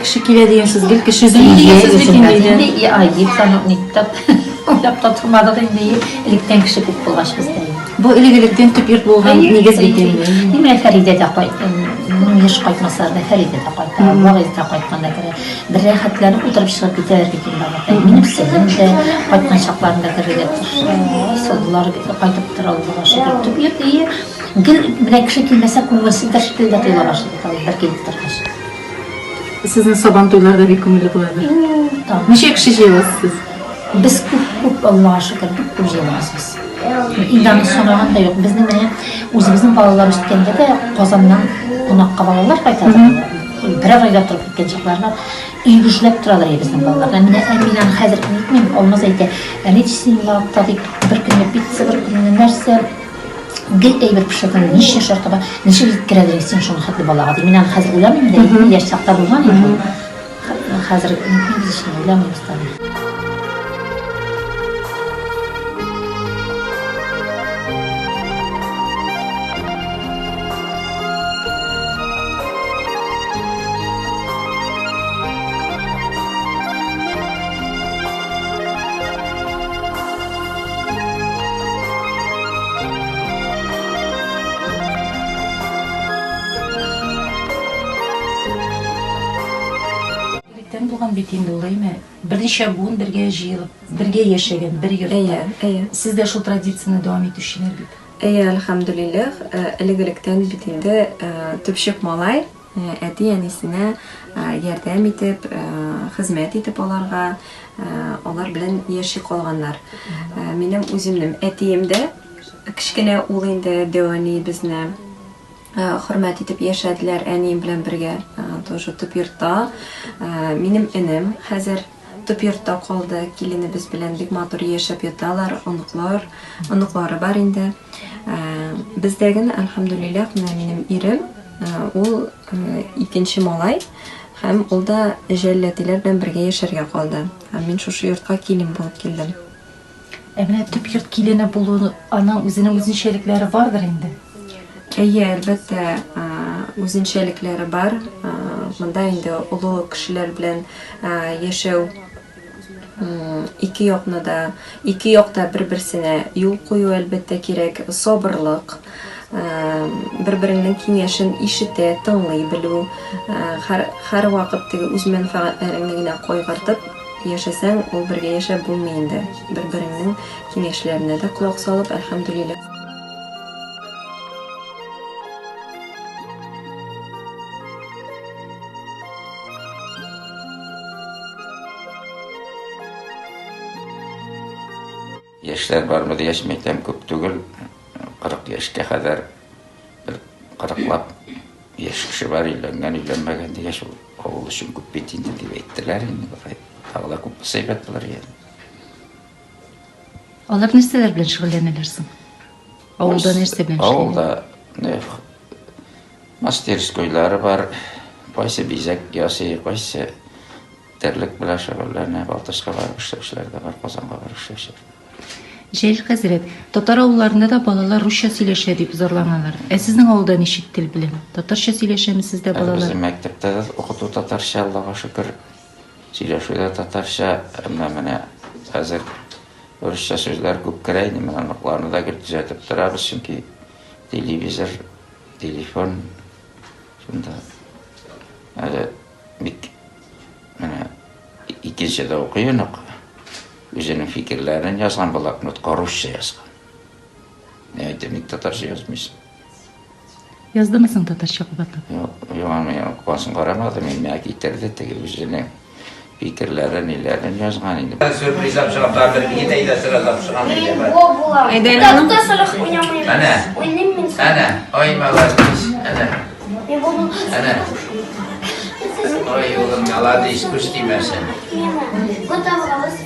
кеше килә дигән сүз, гел кеше өзелми дигән сүз бит инде. Инде и ай дип санап ниттәп уйлап та тормадык инде. Электән кеше күп булгач бездә. Бу элек-электән төп йорт булган нигез бит инде. Менә Фәридә дә кайтты. Еш кайтмаса да Фәридә дә кайта, Вагыйз да кайтканда керә. Бер рәхәтләнеп утырып чыгып китәләр бит инде алар. Минем сеңлем дә кайткан чакларында керергә тырыша. Сылулар кайтып тора, Аллага шөкер. Төп йорт ие. Гел менә кеше килмәсә күңелсез шикелле дә тоела башлый бит алар бер килеп торгач. Сезнең сабан туйлар да бик күңелле буладыр. Ничә кеше җыеласыз сез? Без күп күп Аллага шөкер, бик күп җыелабыз без. Инде аны санаган да юк. Безнең менә үзебезнең балалар үскәндә дә Казаннан кунакка балалар кайта. Берәр айда торып киткән чаклар бар. Өй гөжләп торалар иде безнең балалар. Ә менә ә мин аны хәзер онытмыйм. Алмаз әйтә, әни син вакытта дип бер көнне пицца, бер көнне нәрсә гел әйбер пешердең, ничә шарты бар, ничек җиткерәдең син шуны хәтле балага ди. Мин аны хәзер уйламыйм да, яшь чакта булган инде ул. Хәзер онытмыйбыз ич, уйламыйбыз да. Электән булган бит инде ул, әйме? Берничә буын бергә җыелып, бергә яшәгән, бер йортта. Әйе, әйе. Сез дә шул традицияне дәвам итүчеләр бит. Әйе, әлхәмдүлилләһ, э, элек-электән бит инде э, төпчек малай э, әти-әнисенә ярдәм итеп, хезмәт итеп аларга, алар белән яши калганнар. Минем үземнең әтием дә кечкенә ул инде дәү әни безне хөрмәт итеп яшәделәр әнием белән бергә, тоже төп йортта. Минем энем хәзер төп йортта калды, киленебез белән бик матур яшәп яталар, оныклар, оныклары бар инде. Бездә генә, әлхәмдүлилләһ, менә минем ирем, ул икенче малай һәм ул да җәлләтиләр белән бергә яшәргә калды. Һәм мин шушы йортка килен булып килдем. Ә менә төп йорт килене булу аның үзенең үзенчәлекләре бардыр инде. Әйе, әлбәттә, үзенчәлекләре бар. Монда инде олы кешеләр белән яшәү ике якны да, ике якта бер-берсенә юл кую әлбәттә кирәк, сабырлык, бер-береңнең киңәшен ишетә, тыңлый белү, һәр һәрвакыт теге үз мәнфәгатьләреңне генә кайгыртып яшәсәң, ул бергә яшәп булмый инде. Бер-береңнең киңәшләренә дә колак салып, әлхәмдүлилләһ. Яшьләр бармы дигәч, мин әйтәм, күп түгел, 40 яшькә кадәр бер кырыклап яшь кеше бар, өйләнгән, өйләнмәгән дигәч, ул авыл өчен күп бит инде дип әйттеләр инде. Тагы да күп булса әйбәт булыр иде. Алар нәрсәләр белән шөгыльләнәләр соң? Авылда нәрсә белән Авылда мастерскойлары бар, кайсы бизәк ясый, кайсы терлек белән шөгыльләнә, Балтачка барып эшләүчеләр дә бар, Казанга барып эшләүчеләр. Җәлил хәзрәт, татар авылларында да балалар русча сөйләшә дип зарланалар. Ә сезнең авылда ничек тел белән? Татарча сөйләшәме сездә балалар? Безнең мәктәптә дә укыту татарча, Аллага шөкер. Сөйләшү дә татарча, әмма менә хәзер русча сүзләр күп керә инде, менә оныкларны да гел төзәтеп торабыз, чөнки телевизор, телефон шунда әле бик менә икенчедә укый онык, үзенең фикерләрен язган, блокнотка русча язган. Мин әйтәм, ник татарча язмыйсың? Яздымы соң татарча кабатлап? Юк, юк, мин укыгасын карамадым, мин миңа китерде теге үзенең фикерләрен, ниләрен язган инде. Сюрприз алып чыгам, тагын бер егет әйдә сразу алып чыгам әйдә бар. Бо була. Әйдә, Тукта, Салих уйнамыйм. Әнә. Уйныйм мин. Әнә, ой, молодец, әнә. Мин буду. Әнә. Ой, улым, молодец, күз тимәсен. Вот табыгыз.